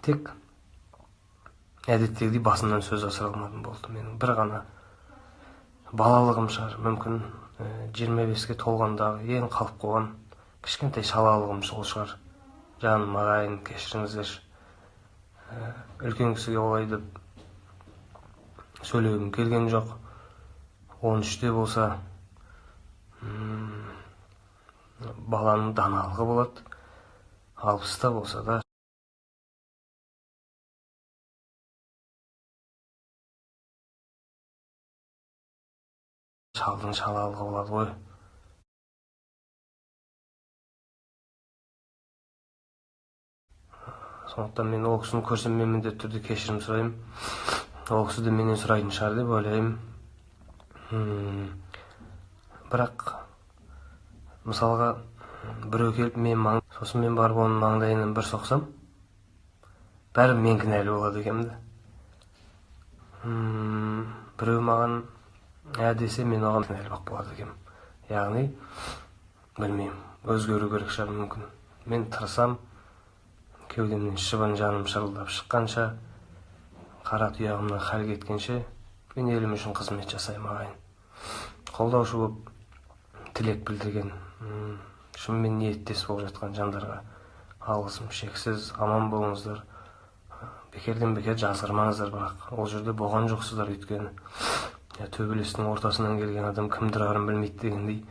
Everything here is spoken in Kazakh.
Тек әдеттегідей басымнан сөз асыра алмадым, болды. Менің бір ғана балалығым шығар, мүмкін 25-ке толғандағы ең қалып қойған кішкентай шалалығым сол шығар. Жаным ағайын, кешіріңіздер. Үлкен кісіге олай деп сөйлегім келген жоқ. 13-те болса, баланың даналығы болады. 60-та болса да шалдың шалалығы болады ғой. Сондықтан мен ол кісіні көрсем, мен міндетті түрде кешірім сұраймын. Ол кісі де менен сұрайтын шығар деп ойлаймын. Бірақ мысалға біреу келіп мен сосын мен барып оның маңдайынан бір соқсам, бәрі мен кінәлі болады екенмін да. Біреу маған ә десе, мен оған кінәлі болып қалады екенмін. Яғни білмеймін, өзгеру керек шығар мүмкін. Мен тырысам, кеудемнен шыбын жаным шырылдап шыққанша, қара тұяғымнан хал кеткенше мен елім үшін қызмет жасаймын ағайын. Қолдаушы болып тілек білдірген, шынымен ниеттес болып жатқан жандарға алғысым шексіз. Аман болыңыздар. Бекерден бекер жазғырмаңыздар, бірақ ол жерде болған жоқсыздар, өйткені төбелестің ортасынан келген адам кім тұрарын білмейді дегендей.